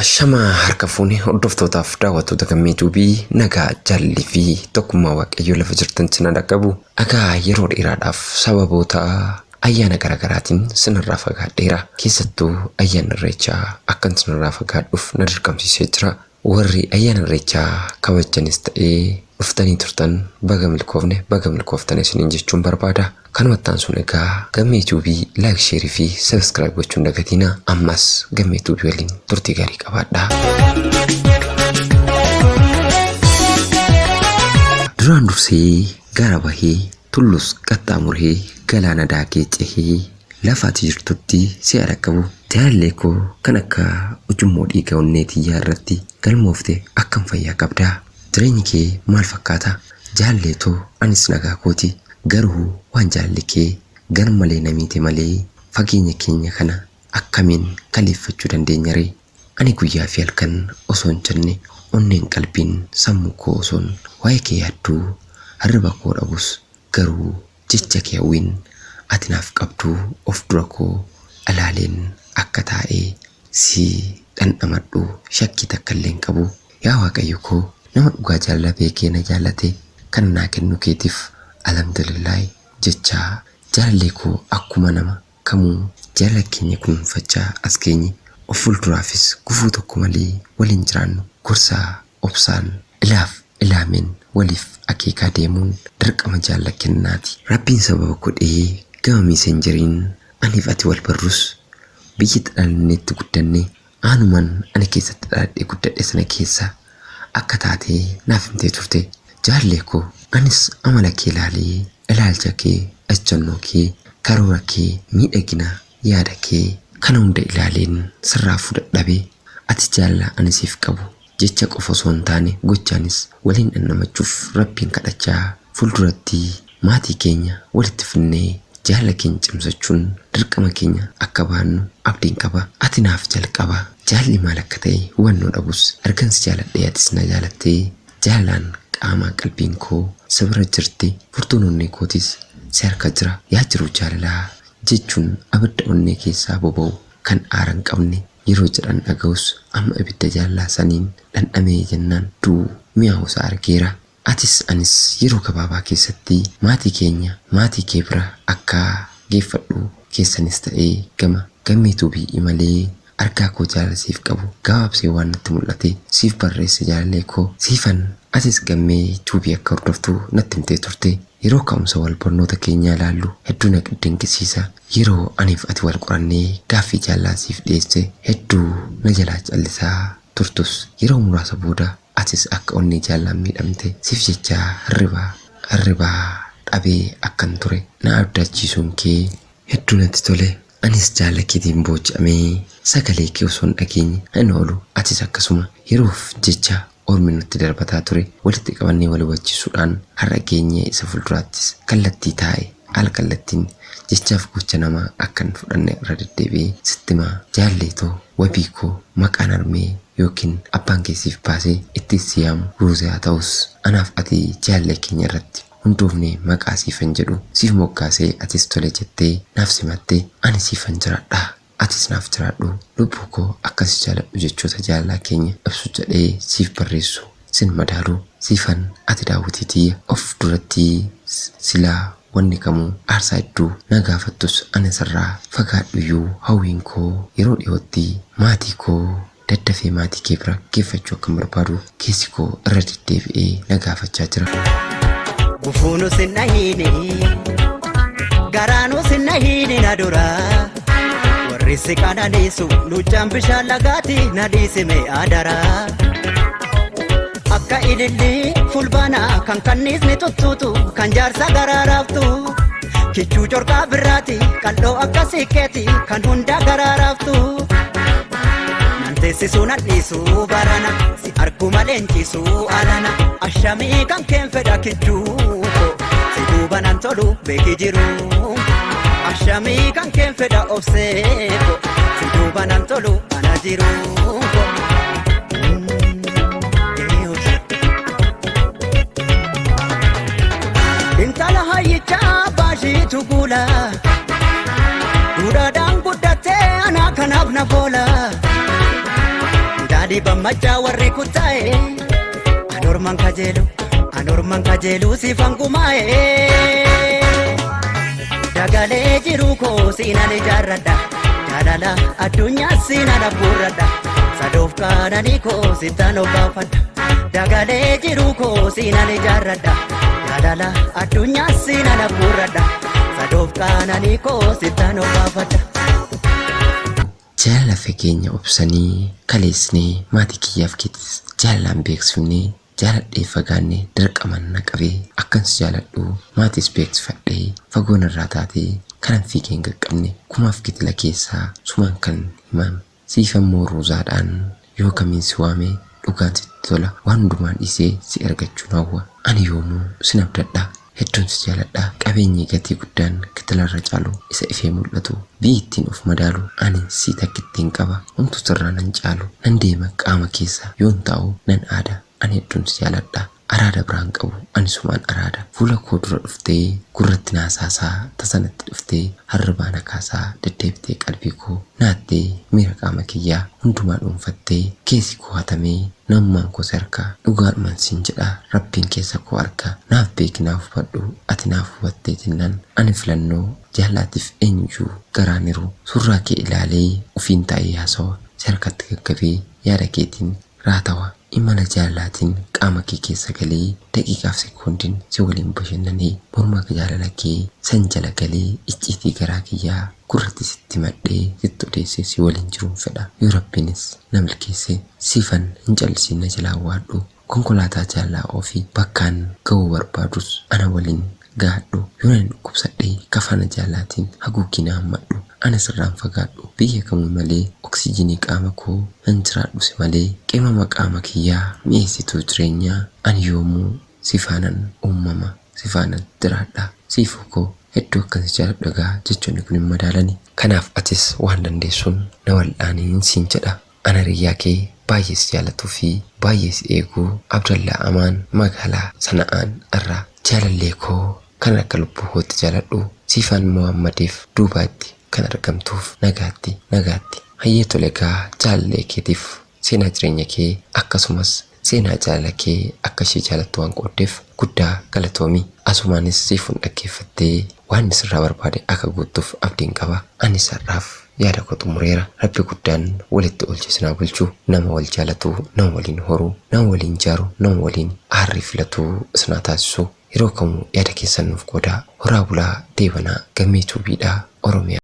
Ashamaa harka fuune hordoftootaaf daawwattoota Gammee Tuubii, nagaa jaalli fi tokkummaa Waaqayyoo lafa jirtan sin dhaqqabu. Egaa yeroo dheeraadhaaf sababoota ayyaana garaagaraatiin sinirraa fagaadheera. Keessattuu ayyaanni Irreechaa akkan sinirraa fagaadhuuf na dirqamsiisee jira. Warri ayyaana Irreechaa kabajanis ta'ee dhuftanii turtan, baga milkoofne, baga milkooftan isiniin jechuun barbaada. Kanumatti aansuun egaa Gammee Tuubii like, share fi subscribe gochuun dagatiina. Ammas Gammee Tuubii waliin turtii gaarii qabaadhaa. Duraan dursee gara bahee, tullus qaxxaamuree, galaana daakee cehee lafa ati jirtutti si dhaqqabu. Jaalallee koo kan akka ujummoo dhiiga onnee tiyyaa irratti galmoofte, akkam fayyaa qabdaa? Jireenyi kee maal fakkaata? Jaalallee too, anis nagaa kooti. Garuu waan jaalalli kee gar malee na miite malee fageenya keenya kana akkamiin kaleeffachuu dandeenya ree? Ani guyyaa fi halkan osoo hin jenne onneen, qalbiin, sammuu koo osoon waa'ee kee yaadduu hirriba koo dhabus, garuu jecha kee, hawwiin ati naaf qabdu of dura koo ilaaleen akka taa'ee si dhandhamadhu shakkii takka illee hin qabu. Yaa Waaqayyo koo, nama dhugaa jaalala beekee na jaallate kana naa kennuu keetiif alhamdulillaahi jechaa, jaalallee koo, akkuma nama kamuu jaalala keenya kunuunfachaa as geenye. Of fuulduraafis gufuu tokko malee waliin jiraannu gorsaa, obsaan, ilaaf ilaameen waliif akeekaa deemuun dirqama jaalala kennaati. Rabbiin sababa godhee gama Messengeriin aniif ati wal barrus, biyyi dhalanneetti guddanne aanuman ani keessatti dhaladhee guddadhe sana keessa akka taatee naaf himtee turte. Jaallee koo, anis amala kee ilaalee, ilaalcha kee, ejjennoo kee, karoora kee, miidhagina yaada kee kana hunda ilaaleen sirraa fudhadhabe. Ati jaalala ani siif qabu jecha qofa osoo hin taane gochaanis waliin dhandhamachuuf Rabbiin kadhachaa, fuulduratti maatii keenya walitti finnee jaalala keenya cimsachuun dirqama keenya akka baannu abdiin qaba. Ati naaf jalqaba. Jaalli maal akka ta'e hubannoo dhabus, ergansi jaaladhee atis na jaalattee jaalalaan qaamaa qalbiin koo si bira jirti. Furtuun onnee kootis si harka jira. Yaa jiru jaalalaa jechuun abidda onnee keessaa boba'u kan aara hin qabne yeroo jedhan dhaga'us, amma ibidda jaalalaa saniin dhandhamee jennaan du'u mi'aawusaa argeera. Atis anis yeroo gabaabaa keessatti maatii keenya maatii kee bira akka geeffadhu keessanis ta'ee gama Gammee Tuubii imalee argaa koo jaalala siif qabu gabaabsee waan natti mul'ate siif barreesse. Jaalallee koo Siifan, atis Gammee Tuubii akka hordoftu natti himtee turte. Yeroo ka'umsa wal barnoota keenyaa ilaallu hedduu na dinqisiisa. Yeroo aniif ati wal qorannee gaaffii jaalalaa siif dhiyeesse hedduu na jalaa callisaa turtus, yeroo muraasa booda atis akka onnee jaalalaan miidhamte siif jecha hirribaa dhabee akkan ture na abdachiisuun kee hedduu natti tole. Anis jaalala keetiin booji'amee sagalee kee osoo hin dhageenye hin oolu. Atis akkasuma. Yeroof jecha ormi nutti darbataa ture walitti qabannee wal hubachiisuudhaan har'a geenyee, isa fuulduraattis kallattii taa'e al kallattiin jechaaf gocha namaa akka hin fudhanne irra deddeebi'ee sitti himaa. Jaalleetoo, wabii koo, maqaan harmee yookiin abbaan kee siif baasee ittiin si yaamu Ruuziyaa ta'us, anaaf ati jaalallee keenya irratti hundoofnee maqaa Siifan jedhu siif moggaasee atis tole jettee naaf simatte. Ani siifan jiraadha, atis naaf jiraadhu, lubbuu koo. Akkas jaaladhu jechoota jaalalaa keenya ibsu jedhee siif barreessu sin madaalu. Siifan, ati daawwitii tiyya. Of duratti silaa wanni kamuu aarsaa hedduu na gaafattus, ani sirraa fagaadhuyyuu hawwiin koo yeroo dhiyootti maatii koo daddafee maatii kee bira geeffachuu akkan barbaadu keessi koo irra deddeebi'ee na gaafachaa jira. Gufuunu sinna hiini, garaanu sinna hiini na dura. Warri si qananiisu luccaan bishaan lagaati, na dhiisime adara. Akka ilillii fulbaana kan kanniisni tuttuutu, kan jaarsa garaa raaftu. Kichuu corqaa birraati, qal'oo akka siiqqeeti, kan hunda garaa raaftu. Nan teessisuu nan dhiisu barana, si argu malee hin ciisu alana. Ashamii kan keen fedha kichuu koo, si duuba nan tolu beeki jiru. Ashamii kan keen fedha obsee koo, si duuba nan tolu ana jiru koo. Intala hayyichaa baashiitu guula. Duudhaadhaan guddattee anaa kanaaf na foola. Liiban machaa warri kuttaa'e. Anorman kajeelu anorman kajeelu siifan gumaa'e. Dagalee jiru koo siinan ijaarradha. Jaalala addunyaa siinan abbuurradha. Sadoof kaananii koo sittan obbaafadha. Dagalee jiru koo siinan ijaarradha. Jaalala addunyaa siinan abbuurradha. Sadoof kaananii koo sittan obbaafadha. Jaalala fageenya obsanii kaleessinee maatii kiyyaaf keetis jaalalaan beeksifnee jaaladhee fagaannee dirqaman na qabee akkan si jaaladhu maatiis beeksifadhee fagoo narraa taatee kanan fiigee hin qaqqabne kumaaf kitila keessaa sumaan kan himame siif ammoo ruuzaadhaan yoo kamiin si waame dhugaan sitti tola waan hundumaan dhiisee si argachuun hawwa ani yoomuu sin abdadha hedduun si jaaladha qabeenyi gatii guddaan kitilarra caalu isa ifee mul'atu biyyi ittiin of madaalu ani si takkittiin qaba homtuu sirraa nan caalu nan deema qaama keessa yoon taa'u nan aada ani hedduun si jaaladha araada biraan qabu ani sumaan araada fuula koo dura dhuftee gurratti naasaasaa tasanatti dhuftee harribaa na kaasaa deddeebitee qalbii koo naattee miira qaama kiyyaa hundumaa dhuunfattee keessi koo hatamee namummaan koo si harkaa dhugaadhuman siin jedha rabbiin keessa koo arga naaf beeki naaf hubadhu ati naaf hubattee jennaan ani filannoo jaalaatiif eenyuyyuu garaaniru surraa kee ilaalee ofiin taa'ee haasawa si harkatti gaggabee yaada keetiin raatawa imala jaalalaatiin qaama kee keessa galee daqiiqaaf sekoondiin si waliin bashannanee morma jaalala kee san jala galee icciitii garaa kiyyaa gurratti sitti madhee sitti odeessee si waliin jiruun fedha yoo rabbiinis na milkeesse siifan hin callisiin na jalaa waadhu konkolaataa jaalalaa ofii bakkaan ga'uu barbaadus ana waliin gaadhu yoo ani dhukkubsadhee kafana jaalalaatiin haguuggii na hammadhu ana sirraan fagaadhu biyya kamuu malee oksijiinii qaama koo nan jiraadhu si malee qimama qaama kiyyaa mi'eessituu jireenyaa ani yoomuu si faanan uumama si faanan jiraadha siifuu koo hedduu akkan si jaaladhu egaa jechoonni kun hin madaalani. Kanaaf atis waan dandeessuun na wal'aaniin siin jedha. Ana hiriyyaa kee baay'ee si jaalatuu fi baay'ee si eeguu Abdallaa Amaan magaalaa Sana'aan irraa jaalallee koo kan akka lubbuu kootti jaaladhu Siifan Mohammadiif duubaatti kan argamtuuf nagaatti nagaatti hayyee tole egaa jaalallee keetiif seenaa jireenya kee akkasumas seenaa jaalala kee akka ishee jaalattu waan qooddeef guddaa galatoomi asumaanis siifuun dhaggeeffattee waan inni sirraa barbaade akka guuttuuf abdiin qaba anis har'aaf yaada koo xumureera rabbi guddaan walitti oolchee sinaa bulchu nama wal jaalatu nama waliin horu nama waliin jaaru nama waliin aarrii filatu isinaa taasisu yeroo kamuu yaada keessan nuuf qoodaa horaa bulaa deebanaa gammee tuubiidhaa oromiyaa.